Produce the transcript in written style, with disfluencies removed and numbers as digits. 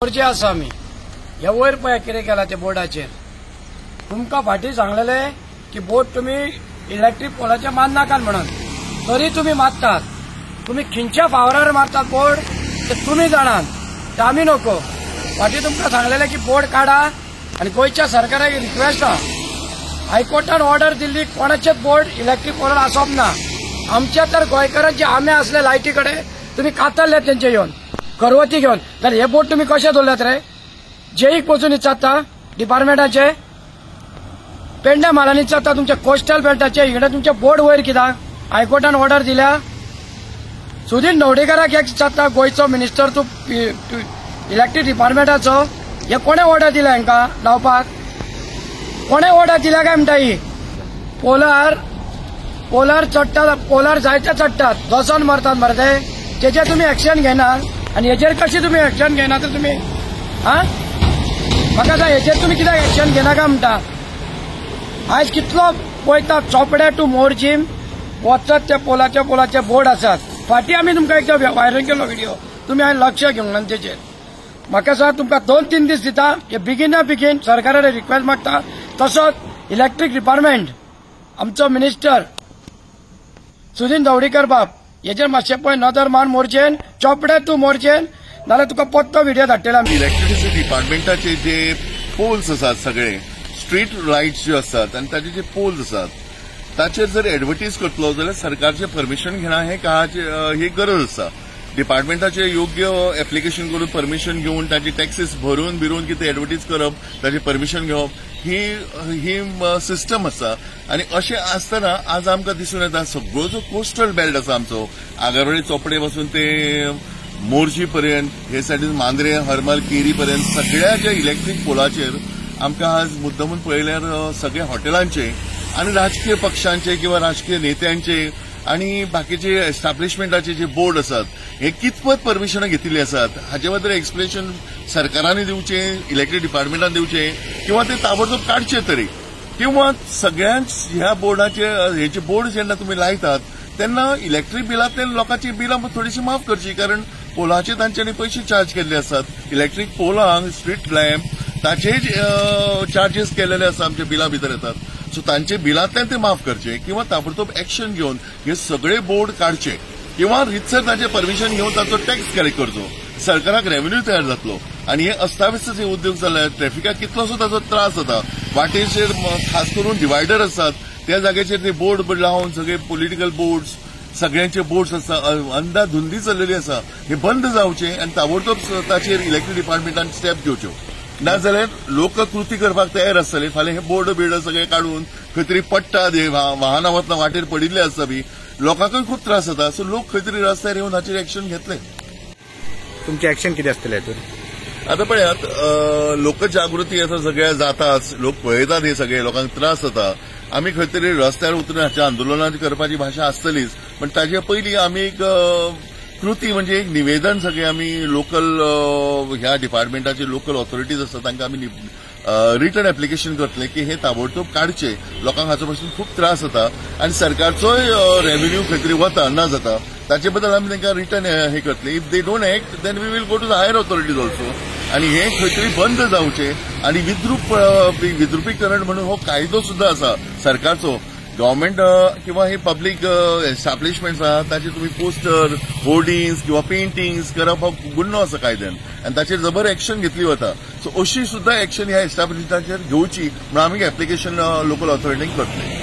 मोरजे आसा आमी. हे वयर पळय कितें केलां ते बोर्डाचेर. तुमकां फाटीं सांगलेले की बोर्ड तुमी इलेक्ट्रीक पोलाचेर मारनाकात म्हणून, तरी तुमी मारतात. तुमी खंयच्या फावरार मारतात बोर्ड ते तुमी जाणात, ते आमी नको. फाटीं तुमकां सांगलेले की बोर्ड काडा आनी गोंयच्या सरकाराक रिक्वेस्ट आहा, हायकोर्टान ऑर्डर दिल्ली कोणाचेच बोर्ड इलेक्ट्रीक पोलार आसप ना. आमच्या तर गोंयकारांचे आमे आसले लायटी कडेन, तुमी कातरले तेंचे येवन करवती घेवन, तर हे बोर्ड तुमी कशे दवरल्यात रे? जेईक वचून विचारता, डिपार्टमेंटाचे पेडण्या म्हालांनी विचारता, तुमच्या कोस्टल बेल्टाचे इकडे तुमचे बोर्ड वयर कित्याक? हायकोर्टान ऑर्डर दिल्या. सुदीन ढवळीकाराक एक विचारता, गोंयचो मिनिस्टर तूं इलेक्ट्रीक डिपार्टमेंटाचो, हे कोणें ऑर्डर दिल्या हांकां लावपाक? कोणें ऑर्डर दिल्या काय म्हणटा? ही पोलार पोलार चडटात, पोलार जायते चडटात, दसोन मरतात मरे ते, तेजेर तुमी एक्शन घेना आनी हेजेर कशी तुमी एक्शन घेना तर तुमी? आं, म्हाका सांग हेजेर तुमी कित्याक एक्शन घेना काय म्हणटा? आयज कितलो पळयता चोपड्या टू मोरजीम वचत ते पोलाचे पोलाचे बोर्ड आसात. फाटीं आमी तुमकां एकदां व्हायरल केलो व्हिडिओ, तुमी हांवें लक्ष घेवंक ना तेजेर. म्हाका सांग तुमकां 2-3 दीस दिता, हे बेगिना बेगीन सरकारा रिक्वेस्ट मागता. तसोच इलेक्ट्रीक डिपार्टमेंट आमचो मिनिस्टर सुदीन ढवळीकर बाब हेजेर मातशें पळय नदर मार मोरजेन, चोपडे तूं मोरजेन, नाल्यार तुका पोत्तो व्हिडिओ धाडटले आमी. इलेक्ट्रिसिटी डिपार्टमेंटाचे जे पोल्स आसात सगळे स्ट्रीट लायट्स ज्यो आसात आनी ताचे जे पोल्स आसात ताचेर जर एडवर्टीज करतलो जाल्यार सरकारचें परमिशन घेना हें काळाची ही गरज आसा. डिपार्टमेंटाचे योग्य एप्लिकेशन करून परमिशन घेवन ताची टॅक्सीस भरून बिरून कितें एडवर्टीज करप, ताचें परमिशन घेवप ही ही सिस्टम आसा. आनी अशें आसतना आज आमकां दिसून येता सगळो जो कोस्टल बेल्ट आसा आमचो, आगरवाडी चोपडे पासून ते मोरजी पर्यंत, हे सायडीन मांद्रे, हरमल, केरी पर्यंत सगळ्या ज्या इलेक्ट्रीक पोलाचेर आमकां आज मुद्दमून पळयल्यार सगळ्या हॉटेलांचे आनी राजकीय पक्षांचे किंवा राजकीय नेत्यांचे आनी बाकीचे एस्टाब्लिशमेंटाचे जे बोर्ड आसात हे कितपत परमिशनां घेतिल्ली आसात हाचे बद्दल एक्सप्लेनेशन सरकारांनी दिवचें, इलेक्ट्रीक डिपार्टमेंटान दिवचें किंवा ते ताबडतोब काडचे तरी. किंवा सगळ्यांच ह्या बोर्डाचे हेचे बोर्ड जेन्ना तुमी लायतात तेन्ना इलेक्ट्रीक बिलांतल्यान लोकांची बिलां थोडीशी माफ करची, कारण पोलाचे तांच्यांनी पयशे चार्ज केल्ले आसात. इलेक्ट्रीक पोलांक स्ट्रीट लॅम्प ताचेय चार्जीस केलेले आसा आमच्या बिलां भितर येतात. सो तांचे बिलांतल्यान ते माफ करचे किंवा ताबडतोब एक्शन घेवन हे सगळे बोर्ड काडचे किंवा रितसर ताचे परमिशन घेवन ताचो टॅक्स कलेक्ट करचो, सरकाराक रेव्हेन्यू तयार जातलो. आनी हे अस्ताव्यस्त जे उद्योग जाले ट्रॅफिकाक कितलोसो ताचो त्रास जाता. वाटेचेर खास करून डिवायडर आसात त्या जाग्याचेर ते बोर्ड लावन सगळे पॉलिटिकल बोर्ड्स सगळ्यांचे बोर्ड्स आसा, अंदाधुंदी चल्लेली आसा. हे बंद जावचे आनी ताबडतोब ताचेर इलेक्ट्रीक डिपार्टमेंटान स्टेप घेवच्यो, नाजाल्यार लोक कृती करपाक तयार आसतले. फाल्यां हे बोर्ड बिर्ड सगळे काडून खंय तरी पडटा, वाहनां वतना वाटेर पडिल्ले आसता बी, लोकांकूय खूब त्रास जाता. सो लोक खंय तरी रस्त्यार येवन हाचेर एक्शन घेतले. तुमचें एक्शन कितें आसतलें हातूंत? आतां पळयात, लोकजागृती आतां सगळ्या जाताच, लोक पळयतात, हे सगळे लोकांक त्रास जाता. आमी खंय तरी रस्त्यार उतरून हाच्या आंदोलनां करपाची भाशा आसतलीच, पण ताजे पयलीं आमी एक कृती म्हणजे एक निवेदन सगळे आमी लोकल ह्या डिपार्टमेंटाचे लोकल ऑथॉरिटीज आसा तांकां आमी रिटर्न एप्लिकेशन करतले की हे ताबडतोब काडचे. लोकांक हाचो पासून खूब त्रास जाता आनी सरकारचोय रेव्हेन्यू खंय तरी वता ना जाता, ताचे बद्दल आमी तांकां रिटर्न हे करतले. If they don't act then we will go to the higher authorities also. आनी हे खंय तरी बंद जावचे. आनी विद्रुपीकरण म्हणून हो कायदो सुद्दां आसा सरकारचो, गव्हर्मेंट किंवा हे पब्लीक एस्टाब्लिशमेंट्स आहा ताचे तुमी पोस्टर, होर्डिंग्स किंवा पेंटिंग्स करप हो गुन्हो आसा कायद्यान आनी ताचेर जबर एक्शन घेतली वता. सो अशी सुद्दां एक्शन ह्या एस्टाब्लिशमेंटाचेर घेवची म्हणून आमी एप्लिकेशन लोकल ऑथॉरिटींक करतले.